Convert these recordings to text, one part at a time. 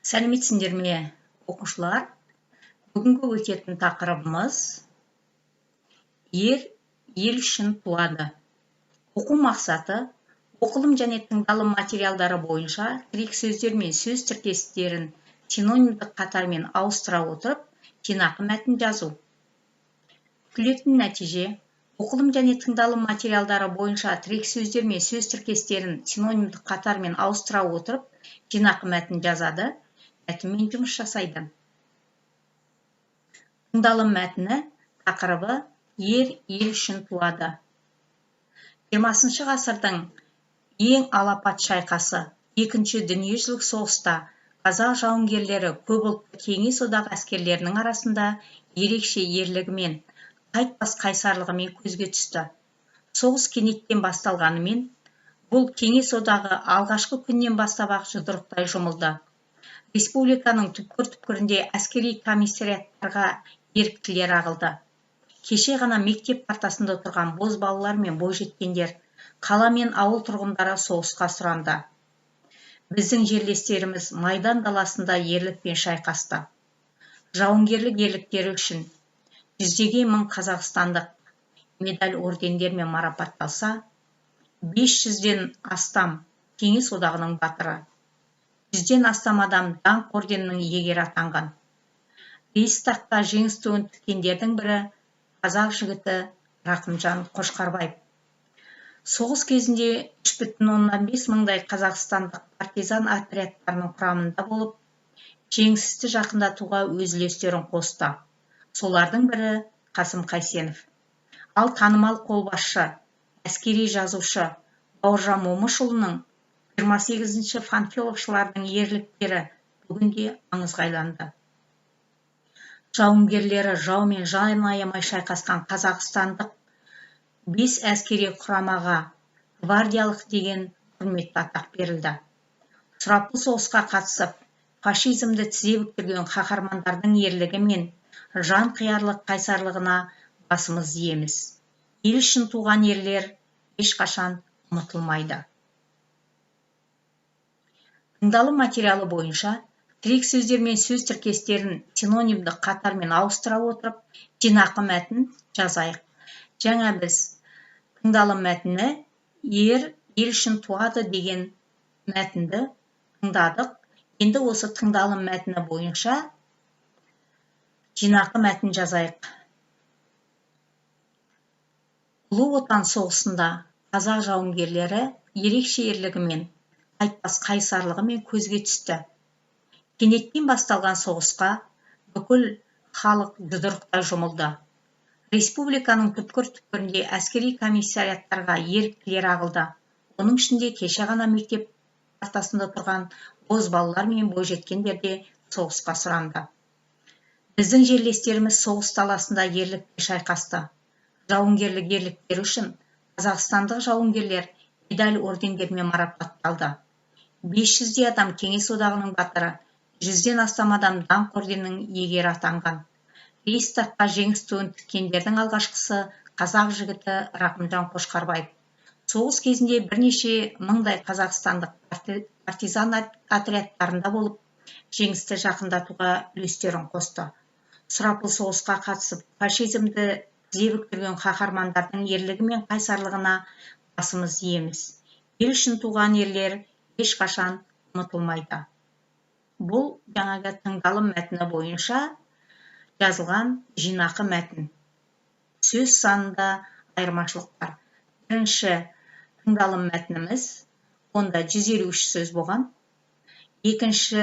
Сәлеметсіңдер ме, оқушылар? Бүгінгі өтетін тақырыбымыз: «Ер ел үшін туады». Оқу мақсаты: оқылым және тыңдалым материалдары бойынша тірек сөздер мен сөз тіркестерін синонимдік қатармен ауыстыра отырып, жинақы мәтін жазу. Күтілетін нәтиже: оқылым және тыңдалым материалдары бойынша тірек сөздер мен сөз тіркестерін синонимдік қатармен ауыстыра отырып, жинақы мәтін жазады, мәтінмен жұмыс жасайды. Тыңдалым мәтіні тақырыбы: «Ер ел үшін туады». 20-шы ғасырдың ең алапат шайқасы, Екінші дүниежүзілік соғыста қазақ жауынгерлері көпұлтты Кеңес Одағы әскерлерінің арасында ерекше ерлігімен, қайтпас қайсарлығымен көзге түсті. Соғыс кенеттен басталғанымен, бұл Кеңес Одағы алғашқы күннен бастап-ақ жұдырықтай жұмылды. Республиканың түкпір-түкпірінде әскери комиссариаттарға еріктілер ағылды. Кеше ғана мектеп партасында отырған бозбалалар мен бойжеткендер, қала мен ауыл тұрғындары соғысқа сұранды. Біздің жерлестеріміз майдан даласында ерлікпен шайқасты. Жауынгерлік ерліктері үшін жүздеген мың қазақстандық медаль, ордендермен марапатталса, 500-ден астам Кеңес Одағының Батыры, 100-ден астам адам Даңқ орденінің иегері атанған. Рейхстагқа жеңіс туын тіккендердің бірі – қазақ жігіті Рақымжан Қошқарбаев. Соғыс кезінде 3,5 мыңдай қазақстандық партизан отрядтарының құрамында болып, жеңісті жақындатуға өз үлестерін қосты. Солардың бірі – Қасым Қайсенов. Ал танымал қолбасшы, әскери жазушы Бауыржан Момышұлының 28-ші панфиловшылардың ерліктері бүгінде аңызға айланды. Жауынгерлері жаумен жан аямай шайқасқан қазақстандық бес әскери құрамаға гвардиялық деген құрметті атақ берілді. Сұрапыл соғысқа қатысып, фашизмді тізе бүктірген қаһармандардың ерлігі мен жанқиярлық қайсарлығына басымыз иеміз. Ел үшін туған ерлер ешқашан ұмытылмайды. Тыңдалым материалы бойынша тірек сөздер мен сөз тіркестерін синонимдік қатармен ауыстыра отырып, жинақы мәтін жазайық. Жаңа біз тыңдалым мәтіні «Ер ел үшін туады» деген мәтінді тыңдадық. Енді осы тыңдалым мәтіні бойынша жинақы мәтін жазайық. Ұлы Отан соғысында қазақ жауынгерлері ерекше ерлігімен, қайтпас қайсарлығымен көзге түсті. Кенеттен басталған соғысқа бүкіл халық жұдырықтай жұмылды. Республиканың түкпір-түкпірінде әскери комиссариаттарға еріктілер ағылды. Оның ішінде кеше ғана мектеп партасында тұрған бозбалалар мен бойжеткендер де соғысқа сұранды. Біздің жерлестеріміз соғыс даласында ерлікпен шайқасты. Жауынгерлік ерліктері үшін қазақстандық жауынгерлер медаль, ордендермен марапатталды. 500-дей адам Кеңес Одағының Батыры, 100-ден астам адам Даңқ орденінің иегері атанған. Рейхстагқа жеңіс туын тіккендердің алғашқысы – қазақ жігіті Рақымжан Қошқарбаев. Соғыс кезінде бірнеше мыңдай қазақстандық партизан отрядтарында болып, жеңісті жақындатуға үлестерін қосты. Сұрапыл соғысқа қатысып, фашизмді тізе бүктірген қаһармандардың ерлігі мен қайсарлығына басымыз иеміз. Ел үшін туған ерлер ешқашан ұмытылмайды. Бұл жаңағы тыңдалым мәтіні бойынша жазылған жинақы мәтін. Сөз санында айырмашылық бар. Бірінші тыңдалым мәтініміз, онда 153 сөз болған. Екінші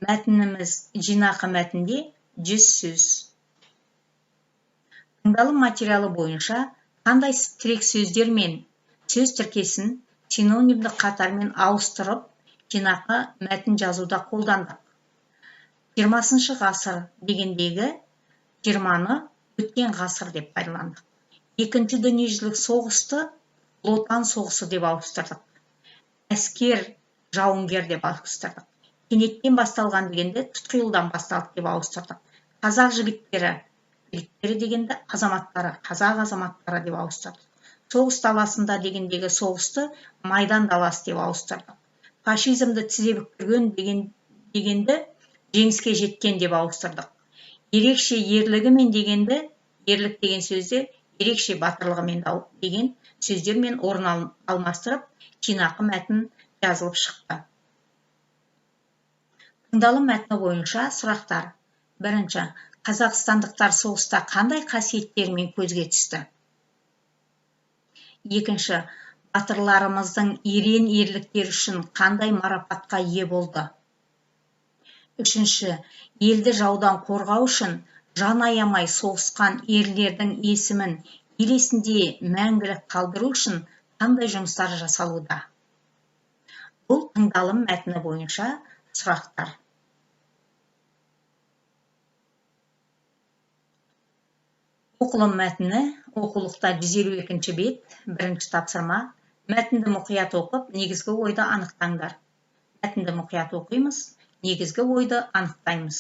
мәтініміз, жинақы мәтінде 100 сөз. Тыңдалым материалы бойынша қандай тірек сөздер мен сөз тіркесін синонимдік қатармен ауыстырып, жинақы мәтін жазуда қолдандық? 20-шы ғасыр дегендегі жиырманы өткен ғасыр деп пайдаландық. Екінші дүниежүзілік соғысты Ұлы Отан соғысы деп ауыстырдық. Әскер, жауынгер деп ауыстырдық. Кенеттен басталған дегенді тұтқиылдан басталды деп ауыстырдық. Қазақ жігіттері, жігіттері дегенді азаматтары, қазақ азаматтары деп ауыстырдық. Соғыс даласында дегендегі соғысты майдан даласы деп ауыстырдық. Фашизмді тізе бүктірген деген дегенді жеңіске жеткен деп ауыстырдық. Ерекше ерлігімен дегенді, ерлік деген сөзді ерекше батырлығымен деген сөздермен орын алмастырып, жинақы мәтін жазылып шықты. Тыңдалым мәтіні бойынша сұрақтар. Бірінші, қазақстандықтар соғыста қандай қасиеттерімен көзге түсті? Екінші, батырларымыздың ерен ерліктері үшін қандай марапатқа ие болды? Үшінші, елді жаудан қорғау үшін жан аямай соғысқан ерлердің есімін ел есінде мәңгілік қалдыру үшін қандай жұмыстар жасалуда? Бұл тыңдалым мәтіні бойынша сұрақтар. Оқылым мәтіні оқулықта 152-ші бет, бірінші тапсырма. Мәтінді мұқият оқып, негізгі ойды анықтаңдар. Мәтінді мұқият оқимыз, негізгі ойды анықтаймыз.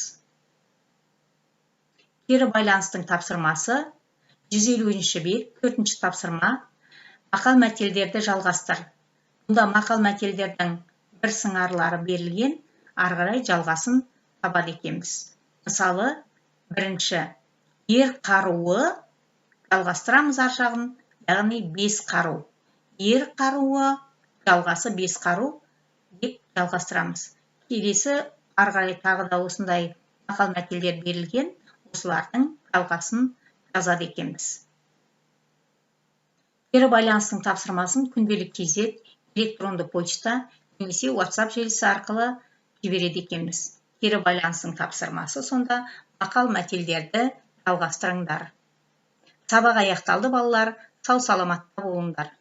Кері байланыстың тапсырмасы 150-ші бет, төртінші тапсырма. Мақал мәтелдерді жалғастыр. Мұнда мақал мәтелдердің бір сыңарлары берілген, ары қарай жалғасын табады екенбіз. Мысалы, бірінші, ер қаруы, жалғастырамыз ар жағын, яғни 5 қару. Ер қаруы, жалғасы 5 қару деп жалғастырамыз. Келесі ары қарай тағы да осындай мақал мәтелдер берілген, осылардың жалғасын жазады екенбіз. Кері байланыстың тапсырмасын күнделік кезет, электронды почта немесе WhatsApp желісі арқылы жібереді екенбіз. Кері байланыстың тапсырмасы сонда мақал мәтелдерді жалғастырыңдар. Сабақ аяқталды, балалар. Сау саламатта болыңдар.